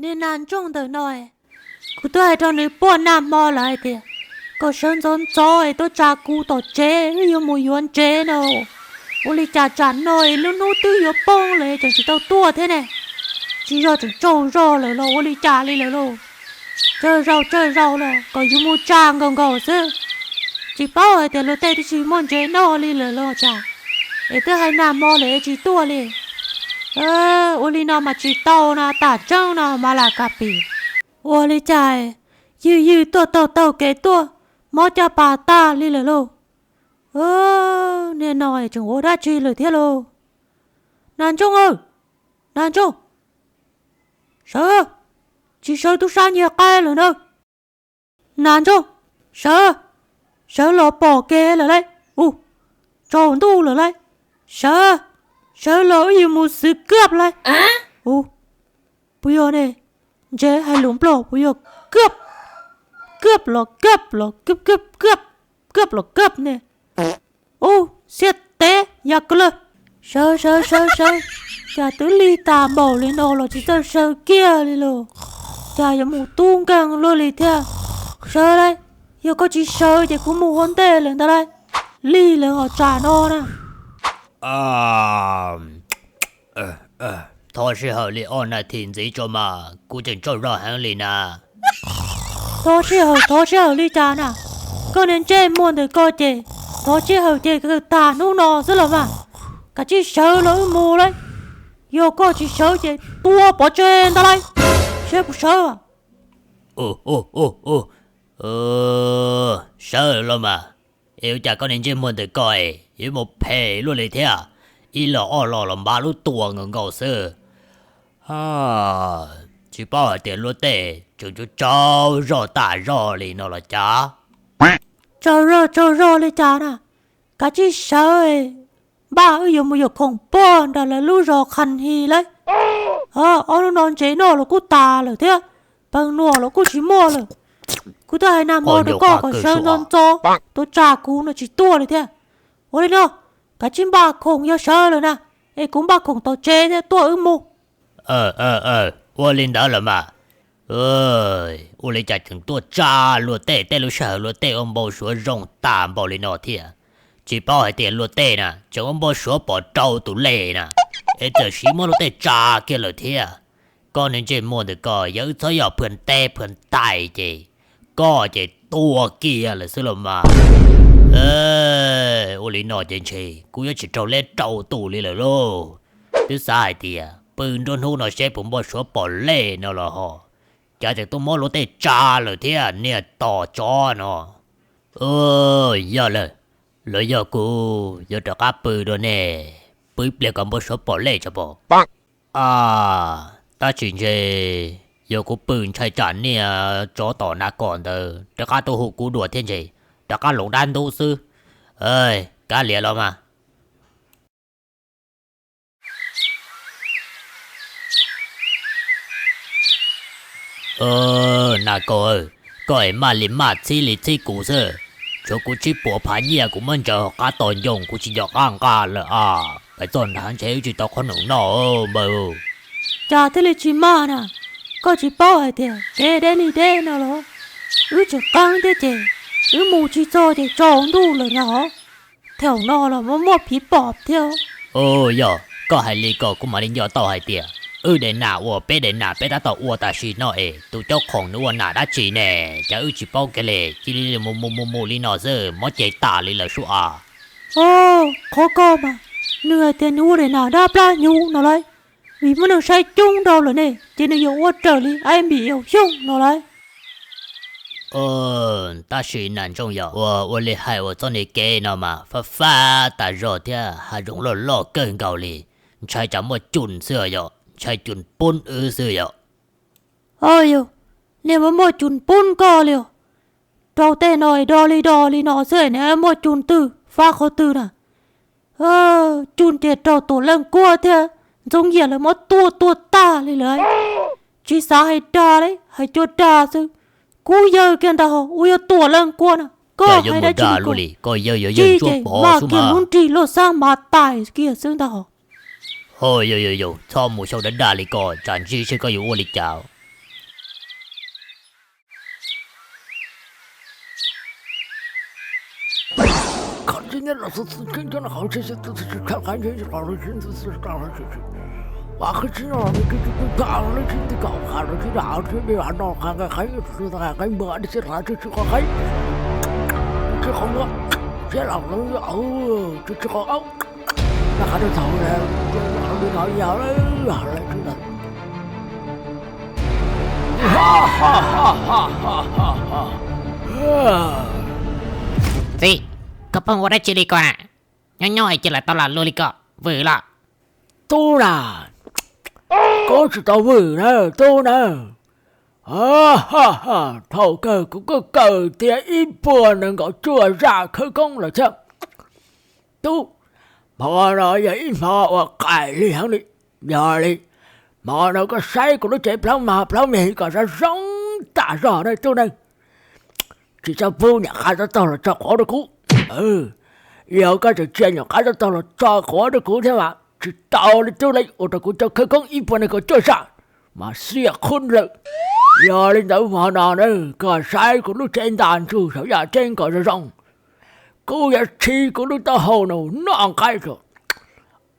Niag nas ntsoog ntawm no, kuv twb hais rau nws puag nag hmo lawm hais tias kom sawv ntxov ntxov es tuaj tsa kuv tom tsev, wb yuav mus yuav ntsev no. Ua li cas tsam no es lub hnub twb yuav poob lawm tseem tsis tau tuaj thiab ne? Tsis yog tseem tsaug zog lawm los ua li cas li lawm lauj? Tsawg zaus tsawg zaus los kom yus mus tsa nkaus nkaus xwb. Tsis paub hais tias luag tej twb tsis muaj ntsev noj li lawm los cas, es twb hais nag hmo lawm es tsis tuaj li. Ua li no mas tsis tau na, tam tseeb no mas lam kas pis. Ua li cas ywj ywj tuaj taug taug kev tuaj, mob caj pas tag li lawm lauj? Niag no tseem ua dab tsi lawm thiab lauj? Nas ntsoog aw, nas ntsoog, sawv, tsis sawv tub sab nyiag qaib lawm na. Nas ntsoog, sawv, sawv los pom kev lawm lauj. Ua, tsaus ntuj lawm lauj. Sawv, sawv los wb yuav mus xwv kiab lauj. Ua, puas yog ne? Ntsev hais lus Nplog puas yog kiab? Kiab los kiab los kiab kiab kiab, kiab los kiab ne. Ua, xiab teb ya kawg lawm. Sawv sawv sawv sawv, cas twb lig tas npaum li no los tsis txawj sawv kiag li lauj? Cas yuav mus tub nkeeg luaj li thiab? Sawv lauj, yog koj tsis sawv ces kuv mus ua ntej lawm ntag lauj. Lig lawm hos tsam no na. Thov sij hawm li ob nas this ntxiv tso mas, kuv tseem tsaug zog heev li na. Thov sij hawm thov sij hawm li cas na? Koj niag ntsej muag ntawm ko ces thov sij hawm ces kawg tag hnub no xwb los mas. Kav tsij sawv los wb mus lauj. Yog koj tsis sawv ces tua pov tseg ntag lauj. Seb puas sawv. Sawv los mas. Es ua cas koj niag ntsej muag ntawm ko es yuav mus phem luaj li thiab? Ib los ob los los npav lub tua nkaus nkaus xwb. Tsis paub hais tias luag tej tseem tsaug zog tas zog li no los cas? Tsaug zog tsaug zog li cas na? Kav tsij sawv, npaj wb yuav mus yos khoom puag nram lawv lub zos Khas His lauj. Ob hnub no ntsev noj los kuj tas lawm thiab, peev nuam los kuj tsis muaj lawm. Kuv twb hais nag hmo rau koj kom sawv ntxov ntxov, tuaj tsa kuv no tsis tuaj li thiab. Ua li no, kav tsij npaj khoom yog sawv lawm na, es kuv npaj khoom tom tsev thiab tuaj wb mus. Ua li ntawd los mas. Ua li cas tseem tuaj tsa luag tej, tej lub sij hawm luag tej ua npau suav zoo tas npaum li no thiab. Tsis paub hais tias luag tej na tseem ua npau suav pom rau tus lej na, es txawm siv muab luag tej tsa kiag lawm thiab. Koj niag ntsej muag ntawm ko, yog wb txhob yog phwam teb phwam tais ces koj ces tuag kiag lawm xwb los mas. Ua li no ces ntshe kuv yuav tsis raug leb rau tus li lawm lauj. Twb xav hais tias pw nruab hnub no seb puas npau suav pom lej no los ho, cas tseem tuaj muab luag tej tsa lawm thiab niag tos tsov no. Yog lawm, los yog kuv yuav rov qab pw dua ne, pw ib pliag kom npau suav pom lej tso pom. Tab sis ntshe yog kuv pw ntshai tsam niag tsov tom nas kom ntawd rov qab tuaj hu kuv dua thiab ntshe rov qab hloov dab ntub xwb. Kav liam los mas. Nas kom, koj es maj li maj txhib li txhib kuv xwb. Tshuav kuv tsib puas phav nyiaj kuv muab ntsaws hauv qab tos ncoo kuv tsis nco qab nqa lawm as. Pais txog nrad ntshe wb tsis tau qhob noom noj npawg. Cas thiaj li tsis maj na? Koj tsis paub hais tias kev deb li deb no los? Wb tseem qeeb thiab ces wb mus tsis txog ces tsaus ntuj lawm na hov. Thaum no los muaj muaj phiv pom thiab. Yog koj hais li ko kuv mam li nco tau hais tias wb daim nas uas peb daim nas peb tab tom ua tam sim no es tus caub khoom nws ua nas dab tsi ne? Cas wb tsis paub kiag li, cia li mus mus mus mus li no xwb mob cai tas li lawm sub as. Qhov ko mas nws hais tias nws ua daim nas dab plab hnyuv no lauj, vim muaj neeg saib coob dhau lawm ne ces nws yuav ua raws li Aib Npis Yaus Xyooj no lauj. Tab sis nas ntsooj yog ua ua li hais ua txoj niag kev no mas fab fab tas zog thiab hav zoov loj loj kawg nkaus li, ntshai tsam muaj cun xwb yom, ntshai cun poob wb xwb yom. Yog, niag muaj muaj cun poob koj li os. Rau tej no do li do li no xwb ne muaj cun twg fab qhov twg na? Cun ces raug Tuam Leej Kuab thiab Ntxoov Yias lawv muab tua tuag tag li lawm. Tsis xav hais dag li, hais cua dag xwb. Kub yawg kiag ntag hos, ua yog Tuam Leej Kuab na, koj hais dab tsi li ko? Tsis ces maj kiag lub nrig luaj xab mav tais kiag xwb ntag hos. Yog yog yog, txhob mus xyaum dag dag li ko, tsam ntsib seb koj yuav ua li cas. Txiv, koj pheej ua dab tsi li ko na? Nyob nyob es cia lawv tau lam luag li ko, vwm los. Tub na, kuv tsis tau vwm na, tub na. Thaum kawg kuv kuj kawm tiav ib puas nees nkaum cuaj zaj khawv koob lawm thiab. Tub, hmo no yog ib hmo uas qaim li heev li. Yog li, hmo no koj saib kuv lub cev plhaub mag plhaub mis kom zoo zoo tas zog na tub neeg. Tsis txhob pub niam qab tob tog los tso quav rau kuv. Yog koj tseem cia niam qab tob tog los tso quav rau kuv thiab mas tsis tau li tub neeg, ua rau kuv cov khawv koob ib puas nees nkaum cuaj zaj mas xiam qhub lawm. Yog li ntawd hmo no na, koj saib kuv lub cev ntas ntsug saum yaj ceeb kom zoo zoo. Kuv yuav tshib kuv lub taub hau no noj nqaij tso.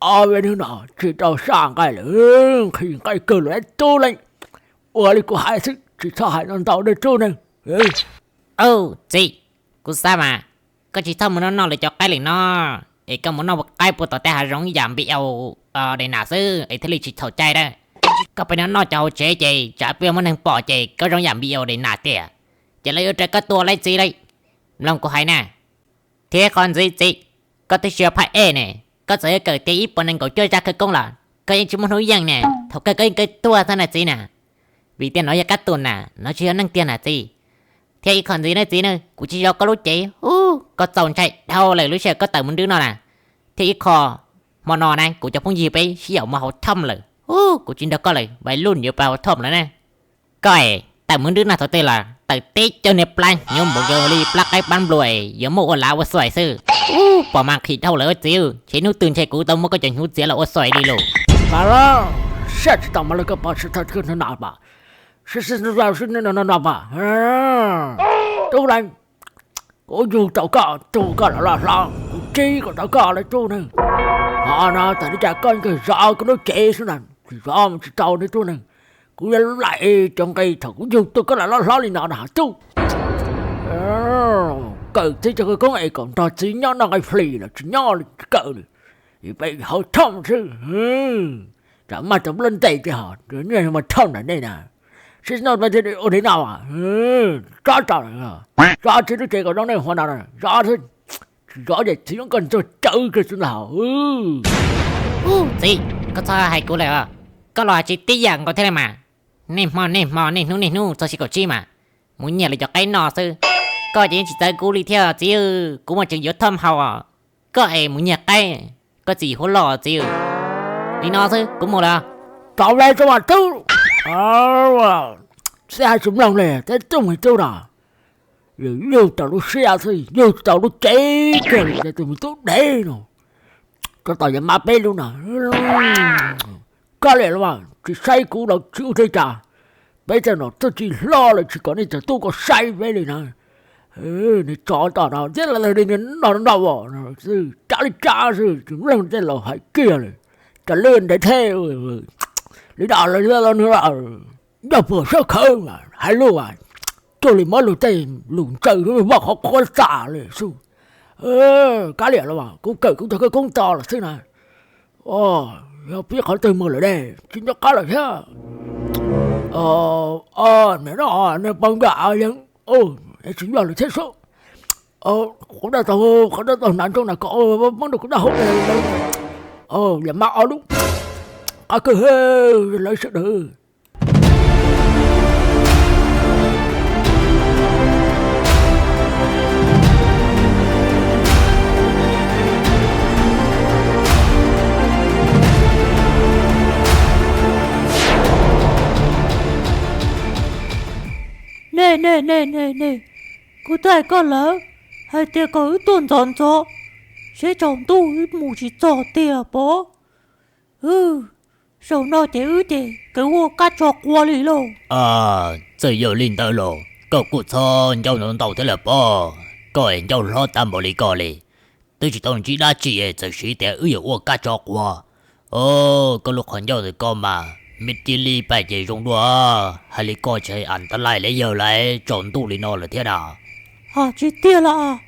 Ob peb hnub no tsis tau saj nqaij lawm, nqhis nqaij kawg lawm tub neeg. Ua li kuv hais xwb, tsis txhob hais ntau ntau li tub neeg. Txiv, kuv xav mas koj tsis txhob mus noj noj lawv cov qaib lawm no, es koj mus noj qaib puag tom tej hav zoov yam npis aus dais nas xwb es thiaj li tsis txhaum cai dab. Koj pheej noj noj cov hauv tsev ces tsam peb muab neeg pom ces koj zoo yam npis aus dais nas tiag, ces lawv yuav raws koj tua lawm txiv lauj. Mloog kuv hais na. Thiab qhov ntxiv txiv, koj twb tsis yog phaj ej ne, koj txawm yuav kawm tiav ib puas nees nkaum cuaj zaj khawv koob los koj yeej tsis muaj hnub yeej ne, thaum kawg koj yeej kawg tuag xwb na txiv na. Vim tias nov yog kab tus na, nov tsis yog neeg tiag na txiv. Thiab ib qho ntxiv na txiv na, kuv tsis zov koj lub cev, ub, koj txaus ntshai dhau lawm lub sij hawm koj tawm mus nrwb no na. Thiab ib qho, hmo no na kuv cov phooj ywg peb sib yaum mus haus thom lawm, ub, kuv tsis nrog koj lawm, vais luj yuav pais haus thom lawm na. Koj es tawm mus nrwb no thaum twg los tawm teb caug niag plab hnyuv npaum nkaus li plab qaib pab nplua, yuav muab ua lav ua xuaim xwb. Ub, pom mas nqhis dhau lawm txiv, ntshe hnub twg ntshe kuv tau muab koj cov hnyuv txiav los ua xuaim li lauj. Mas los, siab tsis tau mas los koj pom sib thawj no pam, sib no no pam. Tub leej, kuv yug tau koj, tu koj los loj hlob, kuv tsib kom tau koj lawm tub neeg. Ho no tas li cas koj kawg zov kuv lub cev xwb na, tsis zov mus tsis tau li tub neeg. Kuv yuav laim cov nqi thaum kuv yug tu koj los loj hlob li no na tub. Kawm txiv cov khawv koob es kom nrog txiv nyob noj nqaij flis los tsis nyob li, tsis kawm li, peb haus thom xwb. Tsam maj cov nplooj ntes ces ho, mas thom ntawm nej na. Sib no ua li no, tso tso, tso txiv lub cev kom zoo nej hua no, zov xwb. Tsis zov ces txiv koj ntxuag cawv kiag xwb ntag. Txiv, koj txhob hais kuv lawm os. Koj los tsis tib yam nkaus thiab li mas. Nej hmo nej hmo, nej hnub nej hnub txog xya kaum tsib mas mus nyiag lawv cov qaib noj xwb. Koj ces yeej tsis txawv kuv li thiab txiv, kuv mas tseem yuav thom haus os. Koj es mus nyiag qaib, koj txiv huab loj txiv. Li no xwb kuv mus lawm. Tau le tau mas tub. Txiv hais tsis mloog li, teb tub me tub no. Yug tau lub siab xwb, yug tsis tau lub cev kiag li, tus me tub dev no. Koj tos yog mab peb lub no. Koj liam los mas tsis saib kuv los tsis ua teb cas. Peb tej nom txawj tsis hlob lawm tsis kom nej cov tub ko saib peb li na. Nws tsov tom no thiab los li no no xwb, cab li cab xwb, tsis mloog tej laus hais kiag li. Cov lwj ntev thiab, li no los nws nyob puag sab khawv mas hais lus mas cuag li muab luag tej lus ntsaws vaj qhov qhuav tas li xwb. Kab liam los mas kuv kawm kuv cov khawv koob to los xwb na. Yog pib qhov twg mus lawm ne, tsis nco qab lawm thiab. Niam no, niag poj npam yeej tsis yog lawm thiab sub. Qhov dab tau, qhov dab tau hnav ntsooj na kom poob rau kuv dab hau. Yam mab ob lub qab kawg lawv sawv daws. Nej, nej, nej, nej, nej, kuv twb hais koj lawm hais tias kom wb tuaj ntxov ntxov, seb tsaus ntuj wb mus tsis txog tiag pob. Zaum no ces wb ces kawg ua kab tso qua li lauj. Txawm yog li ntawd los koj kuj txhob ncauj ntau ntau thiab lawm pob, koj es ncauj hlob tag npaum li koj li. twb tsis tau ntsib dab tsi es txawm siv tias wb yuav ua kab tsov quav. Koj lub qhov ncauj ntawm koj mas me cia li pais ces zoo dua, hais li koj ces a ta lais li yawg lawv tsaus ntuj li no lawm thiab na. Hos tsis tiag los,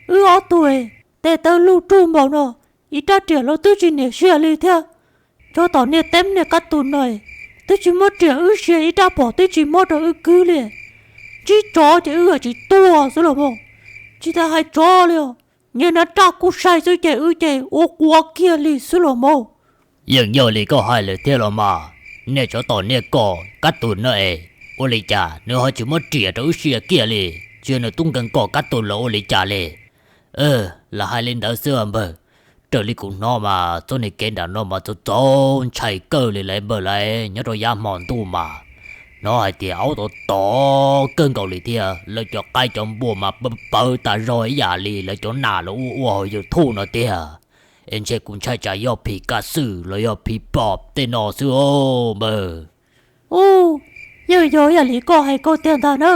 wb ob tug tes taw lug rug npaum no, ib rab riam los twb tsis niam siab li thiab. Cov tom niag teeb niag kab tus no twb tsis muab riam wb sia ib rab phom twb tsis muab rau wb kwv li. Ntsib tsov ces wb tsis tuag xwb los mas, tsis tas hais tsov li os, niag nab raj kuj sai xwb ces wb ces ua quav kiag li xwb los mas. Yeej yog li koj hais lawm thiab los mas, niag tsov tom niag kom kab tus no es ua li cas nws ho tsis muab riam rau wb sia kiag li, tsis yog nws tub nkeeg kom kab tus los ua li cas li. Lam hais li ntawd xwb npawg, raws li kuv hnov mas txoj niag kev nram no mas txaus txaus ntshai kawg li lawm npawg lauj, nyob rau yav hmo ntuj mas hnov hais tias aub tom tom kawg nkaus li thiab lawv cov qaib cov npua mas pawv pawv tas zog ib yam li lawv cov nas los ua ua hauv YouTube no tiag. Es ntshe kuv ntshai tsam yog phim kaj xwm los yog phim pom tej no xwb npawg. Ub, yeej yog ib yam li koj hais koj tiag ntag na.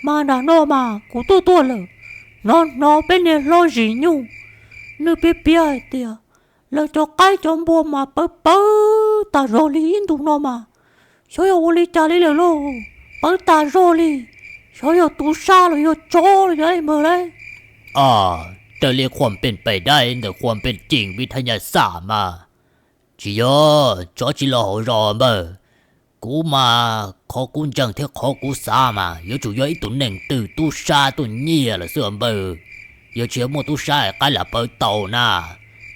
Mas nram no mas kuv tuaj tuaj lawm, hnov hnov peb niag hlob Zim Nyuj nws piav piav hais tias lawv cov qaib cov npua mas pawv pawv tas zog li ib ntus no mas, xyov yog ua li cas li lawm lauj, pawv tas zog li, xyov yog tub sab los yog tsov los yog npawg lauj. Raws li khuam pem pem dai ntawm khuam pem ceem vij thaj nyaj xam mas tsis yog tsov tsis los hauv zos npawg. Kuv mas qhov kuv ntseeg thiab qhov kuv xav mas yuav tsum yog ib tug neeg twg tub sab tuaj nyiag lawm xwb npawg. Yog tsis yog muaj tub sab qaib lam pawv tau na,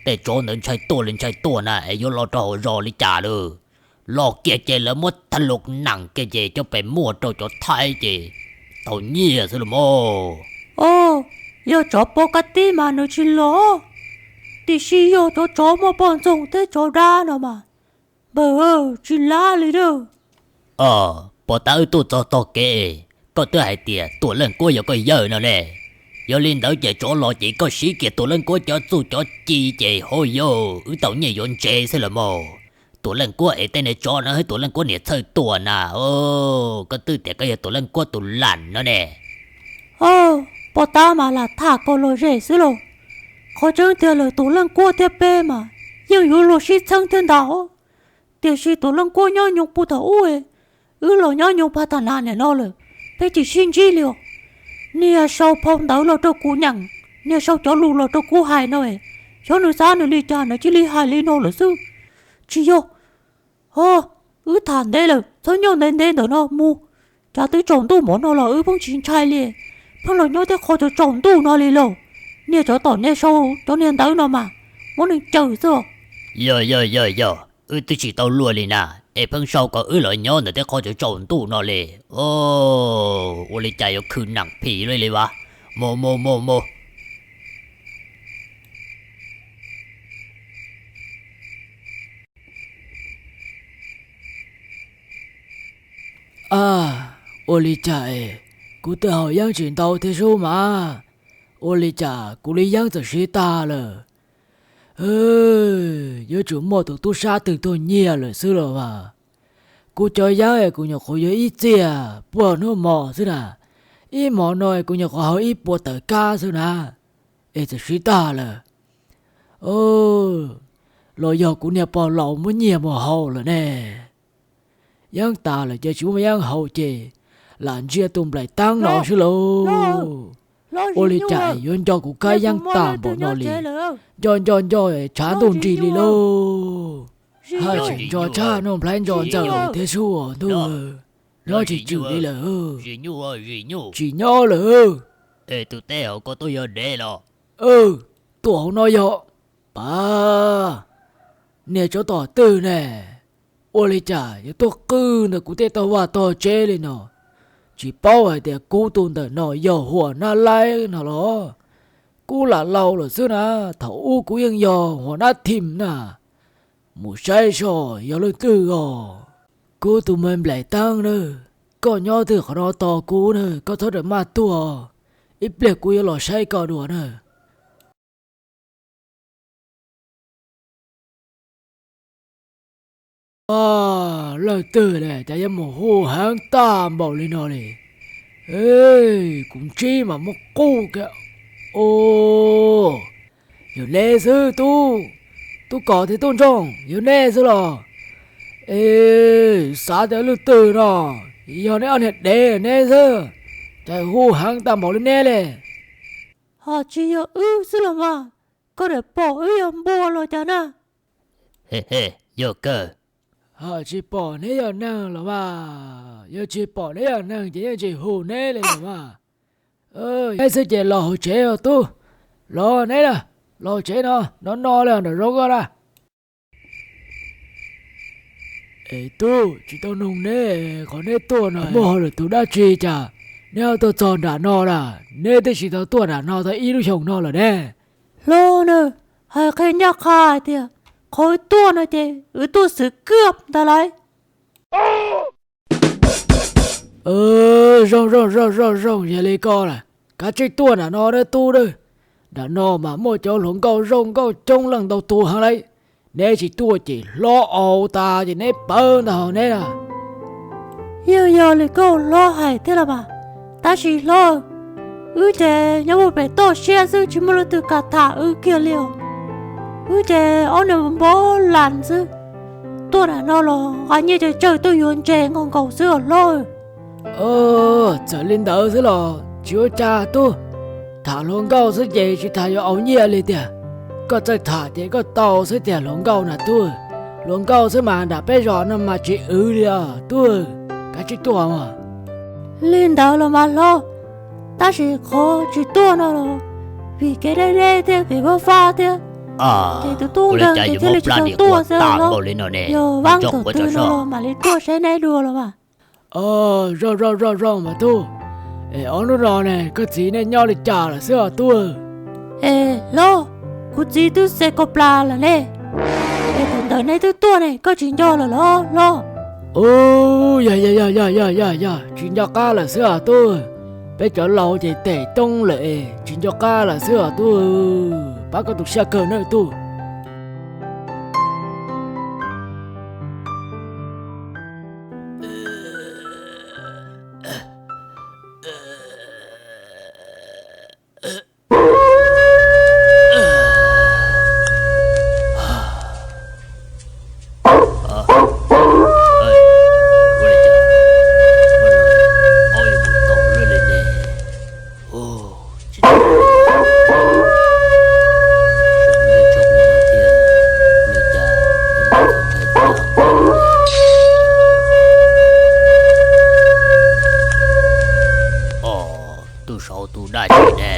tej tsov ntawd ntshai tuaj li ntshai tuaj na es yuav los rau hauv zos li cas lawm. Los kiag ces lawv muab tha lus nees kiag ces coj pem muag rau cov Thaib ces tau nyiag xwb los mas. Yog tsov pov kab tib mas nws tsis los, tiam sis yog cov tsov muaj poj ntxoog thiab tsov dab no mas npawg tsis lab li na. Pov tab wb tuaj txog tog kev, koj twb hais tias Tuam Leej Kuab yog koj yawg no ne. Yog li ntawd ces tsov los ces koj siv kiag Tuam Leej Kuab cov txuj cov ci ces hauj yog wb tau nyiaj yuav ntsev xwb los mas. Tuam Leej Kuab es tej niag tsov no hwb Tuam Leej Kuab niam txhawj tuaj na. Koj twb tias koj yog Tuam Leej Kuab tus lam no ne. Pov tab mas lam tham kom lom zem xwb los, qhov tseeb tiag lawm Tuam Leej Kuab thiab peb mas yeej yuav luag sib txheeb thiab ntag. Tiam sis Tuam Leej Kuab nyob nyoog puag thaum ub, wb los nyob nyoog pag tag nas niam no lawm, peb tsis sib ntsib li os. Niag sau phau ntawv los rau kuv nyeem, niag sau cov lus los rau kuv hais no, xyov nws xav nws li cas nws cia li hais li no lawm xwb. Tsis yog, ho, wb tham ntev lawm txhob nyob ntev ntev ntawm no mus, cas twb tsaus ntuj npaum no los wb pheej tsis ntshai li, pheej los nyob tej qhov tsaus tsaus ntuj no li lauj. Niag tsov tom niag sau cov niag ntawv no mas muab neeg caws xwb. Yog yog yog yog, wb twb tsis tau luaj li na, es pheej sau kom wb los nyob ntawm tej qhov tsaus tsaus ntuj no li. Ua li cas yuav khwv neem phim luaj li vas. Mus mus mus mus. A, ua li cas es kuv tej haus yeeb tsis ntau thiab sub mas, ua li cas kuv li yeeb txawm siv tag lawm? Yuav tsum muaj tus tub sab twg tuaj nyiag lawm xwb los mas. Kuv cov yeeb es kuv nyuam qhuav yuav ib txiaj puag hnub hmo xwb na, ib hmo no es kuv nyuam qhuav haus ib puas tawm kab xwb na, es txawm siv tag lawm. Los yog kuv niag pog laus muab nyiag mus haus lawm ne. Yeeb tas lawm ces tsis muaj yeeb haus ces lam ntsia tus nplaim teeb no xwb lauj. Ua li cas yuav nco kuv kab yeeb tag npaum no li, nco nco nco tshav ntuj nrig li lauj. Haj tseem nco tshaj Nuj Nplhaib Nco Ntxawm thiab sub ntuj, nyob tsis tswm li lawm. Tsis nyob lawm. Es tus teb hauv koj tuaj yog dev los? Tuaj hauv no yog. Pab, niag tsov tom twg ne? Ua li cas yuav tuaj qw ntawm kuv tej tog vaj tog tsev li no? Tsis paub hais tias kuv tus ntawm no yog Huam Nab Laib no los? Kuv lam laus lawm xwb na, thaum ub kuv yeej yog Huam Nab Thim na. Mus saib soj yog leej twg os. Kuv tus me nplaim teeb na, koj nyob twg qhov no tos kuv na, koj txhob rawm maj tuaj, ib pliag kuv yuav los saib koj dua na. Leej twg ne cas yuav mus hu heev tag npaum li no li? Kuv ntsib mas muab qub kiag. O, Yog neb xwb tub, tub Kos thiab tub Ntsoog, yog neb xwb los? Es xav tias leej twg no, yog neb ob niag dev neb xwb, cas hu heev tag npaum li neb li. Ho tsis yog wb xwb los mas, koj niam pom wb yog npua los cas na? Yog kawg. Ho tsis pom neb yog neeg los mas, yog tsis pom neb yog neeg ces yeej tsis hu neb li los mas. Neb xwb ces los hauv tsev os tub, los neb na, los hauv tsev no, no no li nram zoov koj na. Es tub, tsis tau noog neb, qhov neb tuaj no muaj hauj lwm tus dab tsi cas neb ho tuaj txog nram no na? Neb twb tsis tau tuaj nram no tau ib lub xyoos no lawm ne. Hlob na, hais qhia ncaj qha hais tias qhov wb tuaj no ces wb tuaj xwv kiab ntag lauj. Zoo zoo zoo zoo zoo, yog li ko na, kav tsij tuaj nram no na tub na. Nram no mas muaj cov hluas nkauj zoo nkauj coob leej ntau tus heev lauj. Neb tsis tuaj ces hlob aus tas ces neb pawv ntag neb na. Yeej yog li koj hlob hais thiab los mas, tab sis hlob, wb ces nyob puag pem toj siab xwb tsis muaj leej twg kam tham wb kiag li os. Wb ces ob niag npau las xwb, tuaj nram no los nqa nyiaj tsawg tsawg tuaj yuav ntses nkaus nkaus xwb os hlob. Txawm li ntawd xwb los tsis ua cas tub, tham hluas nkauj xwb ces tsis tas yuav aus nyiaj li tiag. Koj txawj tham ces koj tau xwb tiag hluas nkauj na tub. Hluas nkauj xwb mas nram peb zos no mas tsis wv li os tub, kav tsij tuaj mas. Li ntawd los mas hlob, tab sis qhov tsis tuaj no los vim kev deb deb thiab kev fab fab thiab, ces tus tub nkeeg ces thiaj li tsis tau tuaj xwb os hlob. Yog vab thaum twg no los mam li tuaj saib neb dua los mas. Zoo zoo zoo zoo mas tub. Es ob hnub no ne koj txiv nej nyob li cas lawm xwb os tub? Es hlob, kuv txiv twb xe kaus plas lawm ne. Es thaum ntawd neb twb tuaj ne koj tsis nco lawm los hlob? Yog yog yog yog yog yog yog, tsis nco qab lawm xwb os tub. Peb cov laus ces tes toob lawm es tsis nco qab lawm xwb os tub. Pab koj tu siab kawg nawb tub. Tus saud tus dab tsi ne?